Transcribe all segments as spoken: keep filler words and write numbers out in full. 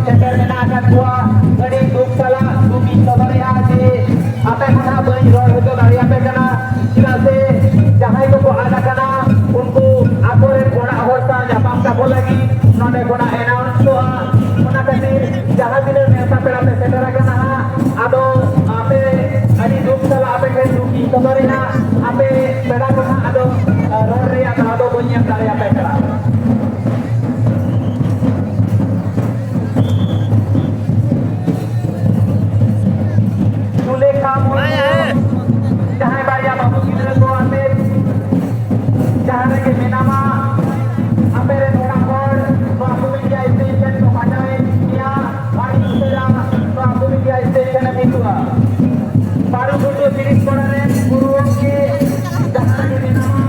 ᱥᱮᱴᱮᱨ ᱢᱮᱱᱟᱜ ᱟᱠᱟᱫ ᱠᱚᱣᱟ᱾ ᱟᱹᱰᱤ ᱫᱩᱠ ᱥᱟᱞᱟᱜ ᱫᱩᱠᱤᱧ ᱥᱚᱫᱚᱨᱮᱜᱼᱟ ᱡᱮ ᱟᱯᱮ ᱠᱚ ᱱᱟᱦᱟᱜ ᱵᱟᱹᱧ ᱨᱚᱲ ᱦᱚᱪᱚ ᱫᱟᱲᱮᱭᱟᱯᱮ ᱠᱟᱱᱟ, ᱪᱮᱫᱟᱜ ᱥᱮ ᱡᱟᱦᱟᱸᱭ ᱠᱚᱠᱚ ᱟᱫ ᱟᱠᱟᱱᱟ ᱩᱱᱠᱩ ᱟᱠᱚᱨᱮᱱ ᱚᱲᱟᱜ ᱦᱚᱲ ᱥᱟᱶ ᱧᱟᱯᱟᱢ ᱠᱟᱠᱚ ᱞᱟᱹᱜᱤᱫ ᱱᱚᱰᱮ ᱠᱷᱚᱱᱟᱜ ᱮᱱᱟᱣᱩᱱᱥᱚᱜᱼᱟ᱾ ᱚᱱᱟ ᱠᱷᱟᱹᱛᱤᱨ ᱡᱟᱦᱟᱸ ᱛᱤᱱᱟᱹᱜ ᱱᱮᱣᱛᱟ ᱯᱮᱲᱟ ᱯᱮ ᱥᱮᱴᱮᱨ ᱟᱠᱟᱱᱟ ᱦᱟᱸᱜ, ᱟᱫᱚ ᱟᱯᱮ ᱟᱹᱰᱤ ᱫᱩᱠ ᱥᱟᱞᱟᱜ ᱟᱯᱮ ᱴᱷᱮᱱ ᱫᱩᱠᱤᱧ ᱥᱚᱫᱚᱨᱮᱜᱼᱟ, ᱟᱯᱮ ᱯᱮᱲᱟ ᱠᱚ ᱦᱟᱸᱜ ᱟᱫᱚ ᱨᱚᱲ ᱨᱮᱭᱟᱜ ᱫᱟᱣ ᱫᱚ ᱵᱟᱹᱧ ᱮᱢ ᱫᱟᱲᱮᱭᱟᱯᱮ ᱠᱟᱱᱟ᱾ ᱥᱩᱞᱮᱠᱷᱟ ᱢᱩᱨᱢᱩ, ᱡᱟᱦᱟᱸᱭ ᱵᱟᱨᱭᱟ ᱵᱟᱹᱵᱩ ᱜᱤᱫᱽᱨᱟᱹ ᱠᱚ ᱟᱛᱮ ᱡᱟᱦᱟᱸ ᱨᱮᱜᱮ ᱢᱮᱱᱟᱢᱟ, ᱟᱯᱮ ᱨᱮᱱ ᱚᱲᱟᱜ ᱦᱚᱲ ᱱᱚᱣᱟ ᱠᱚᱢᱤᱴᱤ ᱟᱭ ᱥᱤ ᱴᱷᱮᱱ ᱠᱚ ᱯᱟᱸᱡᱟᱭᱮᱫ ᱢᱮᱭᱟ, ᱟᱹᱰᱤ ᱩᱥᱟᱹᱨᱟ ᱱᱚᱣᱟ ᱠᱚᱢᱤᱴᱤ ᱟᱭ ᱥᱤ ᱴᱷᱮᱱ ᱮᱢ ᱦᱤᱡᱩᱜᱼᱟ᱾ ᱵᱟᱨᱩ ᱜᱷᱩᱴᱩ ᱛᱤᱨᱤᱥ ᱯᱟᱲᱟ ᱨᱮᱱ ᱜᱩᱨᱩ ᱜᱚᱢᱠᱮ ᱡᱟᱦᱟᱸ ᱨᱮᱜᱮ ᱢᱮᱱᱟᱢᱟ,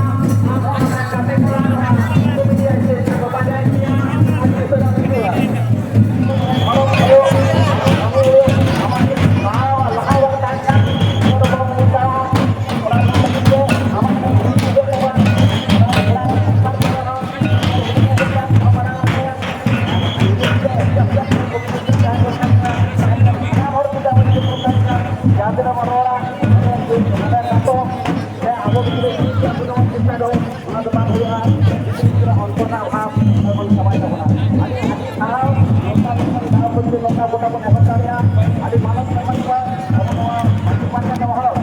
ᱟᱢ ᱦᱚᱸ ᱟᱢᱨᱮᱱ ᱜᱟᱛᱮ ᱠᱚᱲᱟ ᱱᱚᱣᱟ ᱠᱚᱢᱤᱴᱤ ᱟᱭ ᱥᱤ ᱴᱷᱮᱱ ᱠᱚ ᱯᱟᱸᱡᱟᱭᱮᱫ ᱢᱮᱭᱟ, ᱟᱹᱰᱤ ᱩᱥᱟᱹᱨᱟ ᱦᱤᱡᱩᱜᱼᱟ᱾ ᱚᱱᱟ ᱫᱚ ᱵᱟᱝ ᱦᱩᱭᱩᱜᱼᱟ᱾ ᱜᱤᱫᱽᱨᱟᱹ ᱜᱤᱫᱽᱨᱟᱹ ᱚᱱᱛᱚᱨ ᱨᱮᱱᱟᱜ ᱚᱵᱷᱟᱵᱽ ᱵᱚᱱ ᱪᱟᱵᱟᱭ ᱛᱟᱵᱚᱱᱟ᱾ ᱟᱹᱰᱤ ᱟᱹᱰᱤ ᱥᱟᱨᱦᱟᱣ᱾ ᱱᱚᱝᱠᱟ ᱜᱮᱵᱚᱱ ᱫᱟᱣ ᱯᱟᱹᱛᱤ ᱱᱚᱝᱠᱟ ᱜᱚᱴᱟ ᱵᱚᱱ ᱮᱢ ᱫᱟᱲᱮᱭᱟᱜᱼᱟ᱾ ᱟᱹᱰᱤ ᱢᱟᱱᱚᱛ ᱮᱢᱟ ᱠᱚᱣᱟ ᱟᱵᱚ ᱱᱚᱣᱟ ᱢᱟᱹᱡᱷᱤ ᱯᱟᱨᱜᱟᱱᱟ ᱦᱚᱲ᱾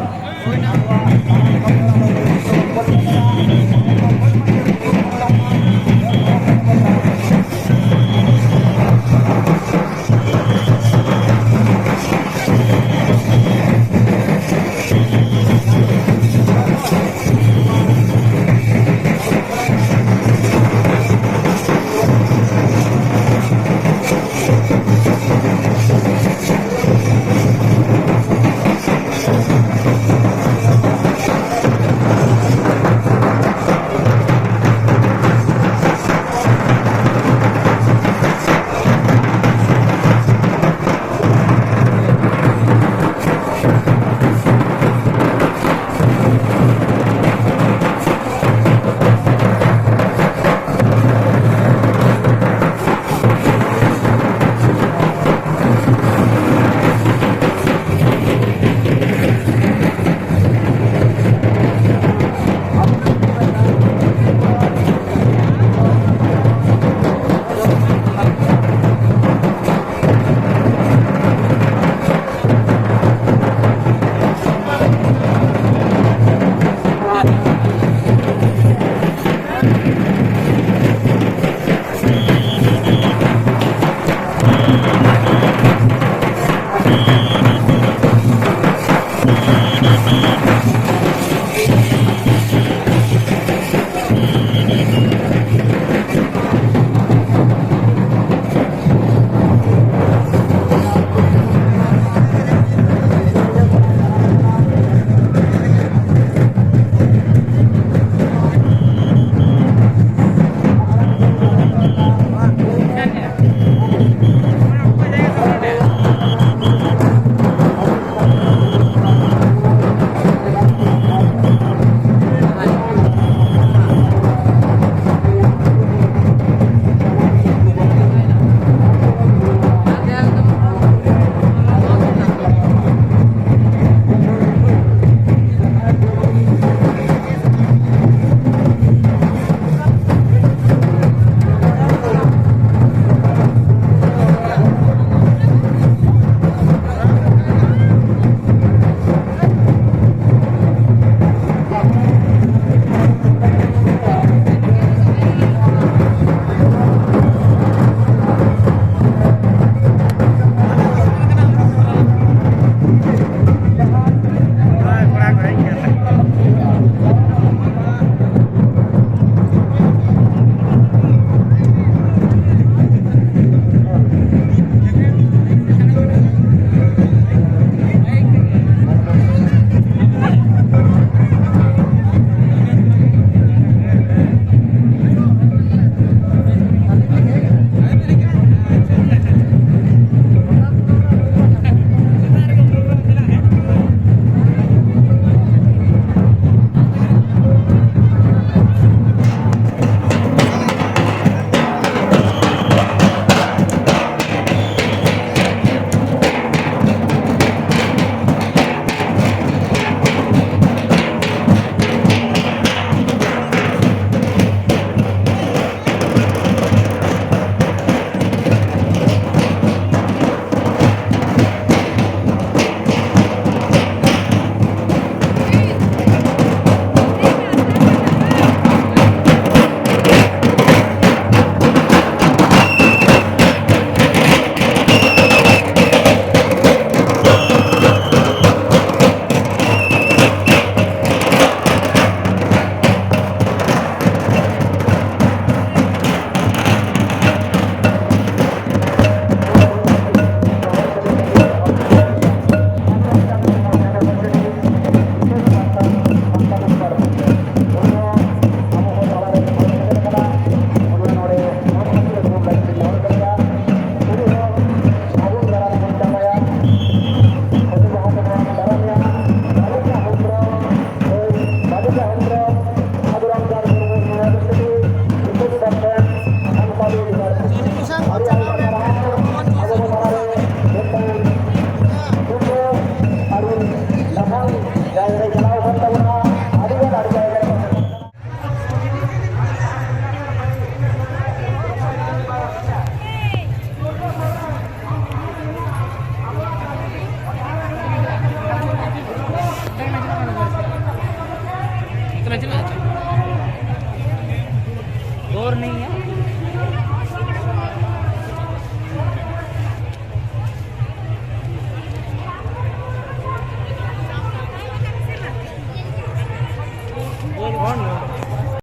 और नहीं है।